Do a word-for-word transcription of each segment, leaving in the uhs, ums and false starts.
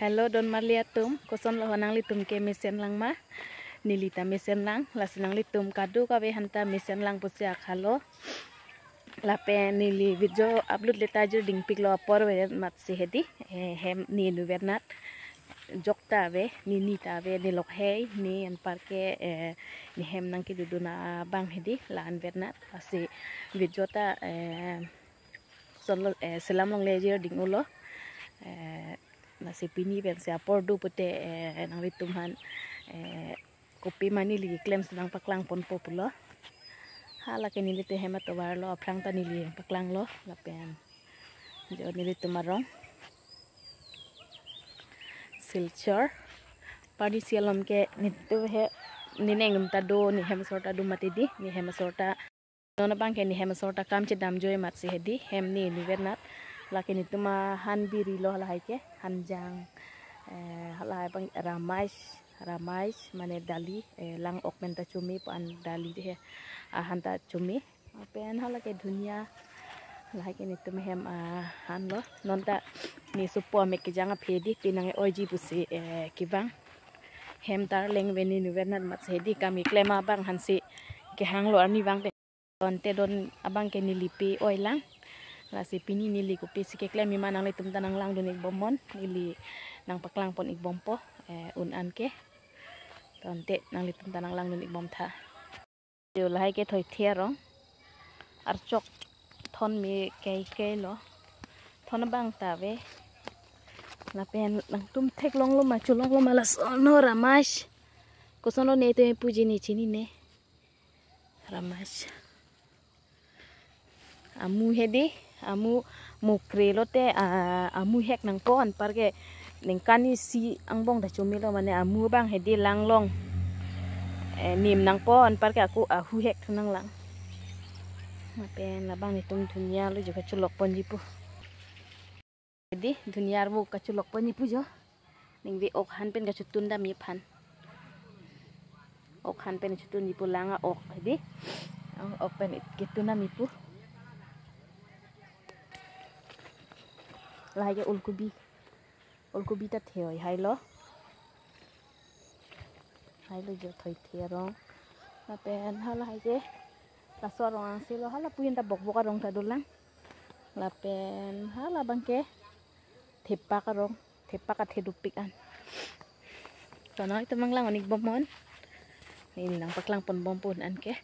Hello, don marli atum, kosonlo ho nanglitum ke mesen lang ma? Neli ta mesen lang, lasi nanglitum kadokave aphan ta mesen lang pusi akhalo. Lapen neli video upload le ta jir dingpiklo apor ave matsi hedi, eh, hem ne inut vernat. Jok ta ave, ne ni ta ave, ne lok hei, ne anparke, eh, ne hem nangkedodun abang hedi, la-an vernat. Lasi video ta, eh, sonlo, eh, selam longle jir ding-ulo. Eh, lasi pini pensi apor do pute, eh, nanglitum aphan, eh, kopi ma neli klemsi nangpaklang ponpo pulo. Hala ke neli te hem atovarlo, aphrang ta neli paklanglo, lapen jo nelitum arong Silchar. Parisi alom ke netum he, ne neng atum ta do, ne hem asor ta do mati di, ne hem asor ta. Non abang ke ne hem asor ta kam chedam joi matsi hedi, hem ne inut vernat. Lake netum ahan birilo lahai ke, hanjang, eh, lahai abang Ramesh, Ramesh mane dali, eh, lang-ok pen ta chome pu an dali de he, ahan ta chome. Lapen hala ke dunia, lahai ke netum hem ahanlo. Non ta ne sopo amek kejang aphi di, penang e-oiji pusi, eh, kevang. Hem ta arleng ave, ne inut vernat matsi hedi, kam keklem abang aphansi kehanglo arnivang te. Tangte don abang ke neli pe-oi lang. Lasi pini neli kopisi keklem-i ma nanglitum ta nanglangdun-ik bomnon. Neli nangpaklang pon-ik bompo, eh, un an ke. Tangte nanglitum ta nanglangdun-ik bomtha. Jo lahai ke Thoithe arong. Archok thon me keikei lo. Thon abang ta ave. Lapen nangtum theklonglo ma, cholonglo ma, lason ho Ramesh. Kosonlo ne te puji ne chinine. Ramesh. Amu hedi, amu mukre lote, ah, amu hek nangpo anparke ningkan isi angbong ta chomelo mane amu abang hedi langlong. Eh, nim nangpo anparke ako ahu hek thu nanglang. Lapen labang netum dunia lo jo kacholok ponji pu. Hedi, dunia arvo kacholok ponji pu jo. Ningve ok han pen kachotun dam-i aphan. Ok han pen chotun-i pu lang a-ok hedi. Ang ok pen ketun dam-i pu. Lahai ke ulkubi. Ulkubi ta the-oi hailo. Hailo jo Thoithe arong. Lapen halahai ke laso arong angse lo, hala puin ta bokbok arong ta dolang. Lapen hala abang ke thepak arong, thepak athe dopik an. Tono itum nanglang-on-ik bomnon. Neli nangpaklang pon bompo un an ke.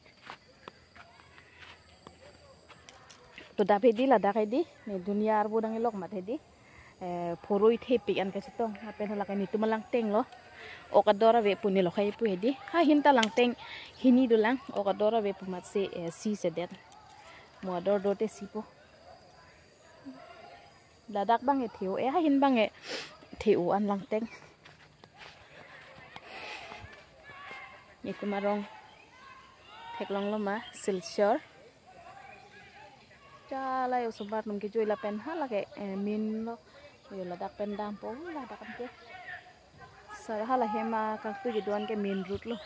To dap hedi, ladak hedi, ne dunia arvo dang-ilok mat hedi. Eh, phoroi thepik an kachetong, lapen halake netum alangteng lo. Ok ador ave pu ne lok hei pu hedi. Ha hin ta langteng hini dolang, ok ador ave pu matsi, eh, si sedet. Mo ador do te si po. Ladak abang e the-o, eh, ha hin abang e the-o an langteng. Netum arong theklonglo ma, Silchar. Chala yo sobat nung kejui lapen halake, eh, min lo. Yo ladak pen dampo, ladak pen ke. Sar hala hem akangtui kedo-an ke main road lo.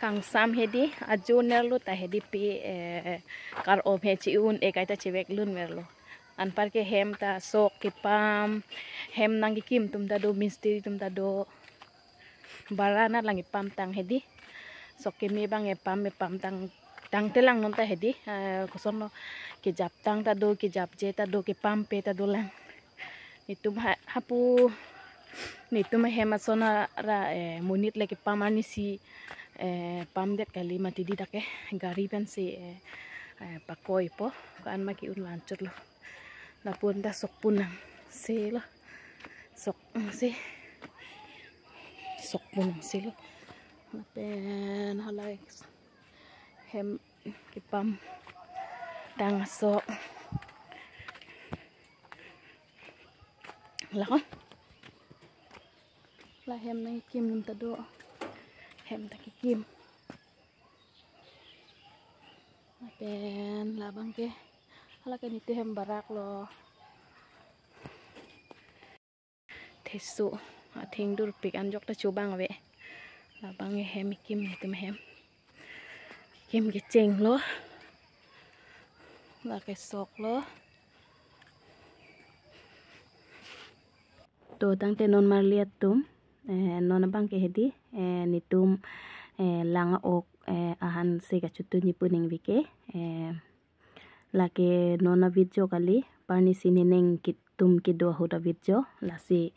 Kangsam hedi, ajo nerlo ta hedi pe, eh, kar-om he chi-un-e kaita chevek lun verlo. Anparke hem ta sok kepam, hem nangkekim atum ta do, mistri atum ta do. Bara anat lang kepam tang hedi. Sok keme abang kepam, kepam tang, tangte lang non ta hedi. Eh, kosonlo kejaptang ta do, kejapje ta do, kepampe ta dolang. Netum ha, hapu, netum ahem ason ra, eh, monit le kepam arnisi, eh, pamdet kali mati di dak ke, gari pensi, eh, eh, pakoipo, ko-an ma ke-un vanchotlo. Lapu-an ta sok pu nangse lo. Sok nangse. Sok pu nangse lo. Lapen halai hem kepam tang sok. Lako. La hem nangkekim atum ta do. Hem ta kekim. Lapen labang ke. Halake netum hem barak lo. Theso. Atheng durpik anjok ta chobang ave. Labang ke hem kekim netum hem. Kim kecheng lo. Lake sok lo. To tangte non marli atum, eh, non abang ke hedi, eh, netum, eh, lang a-ok, eh, ahan si kachotun ji pu ningve ke, eh, lake non a-video kali, parni si nening kitum kedo ahut a-video, lasi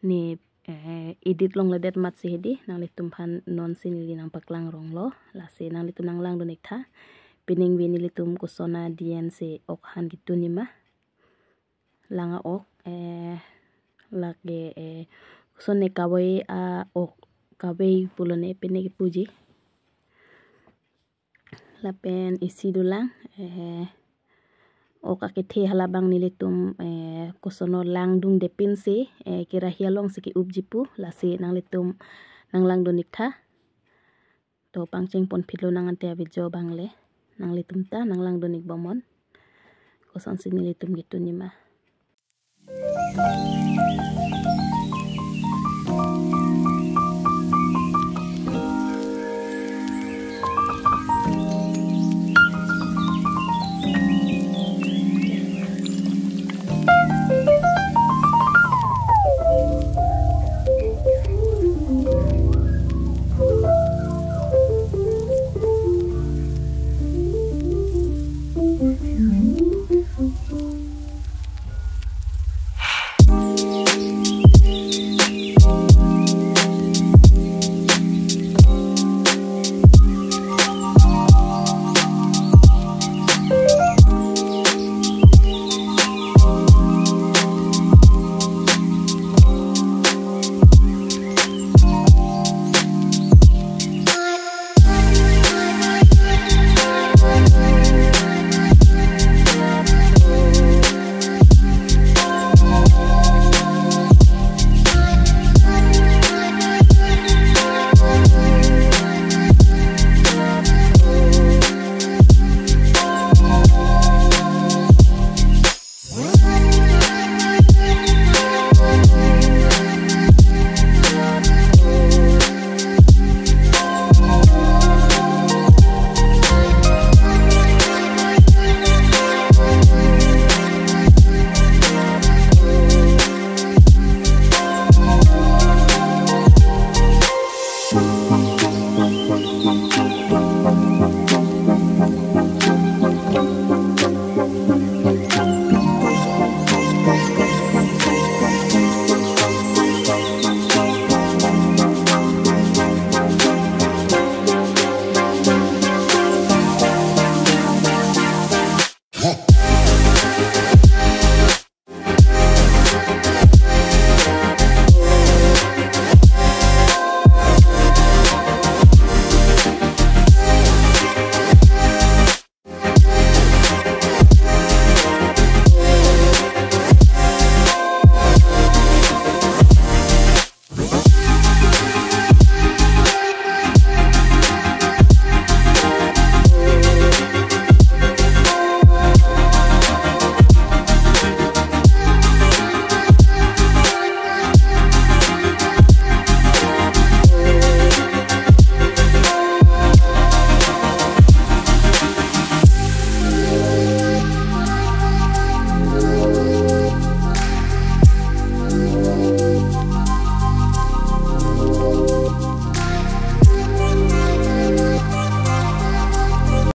ne, eh, edit longledet amat si hedi, nanglitum aphan non si neli nangpaklang rong lo, lasi nanglitum nanglangdun ik tha, peningve nelitum koson a-design si ok ahan ketun ji ma. Lang a-ok, eh, lake, eh, koson ne kavai a-ok, kavai pulo ne pine kepu ji. Lapen isi dolang, eh, ok akethe halabang nelitum, eh, koson o langdungde pinsi, eh, kerahi along si ke-up ji pu, lasi nanglitum nanglangdun ik tha. To pangcheng ponphit lo nang ante a-video abang le. Nanglitum ta nanglangdun ik bomnon. Koson si nelitum ketun ji ma.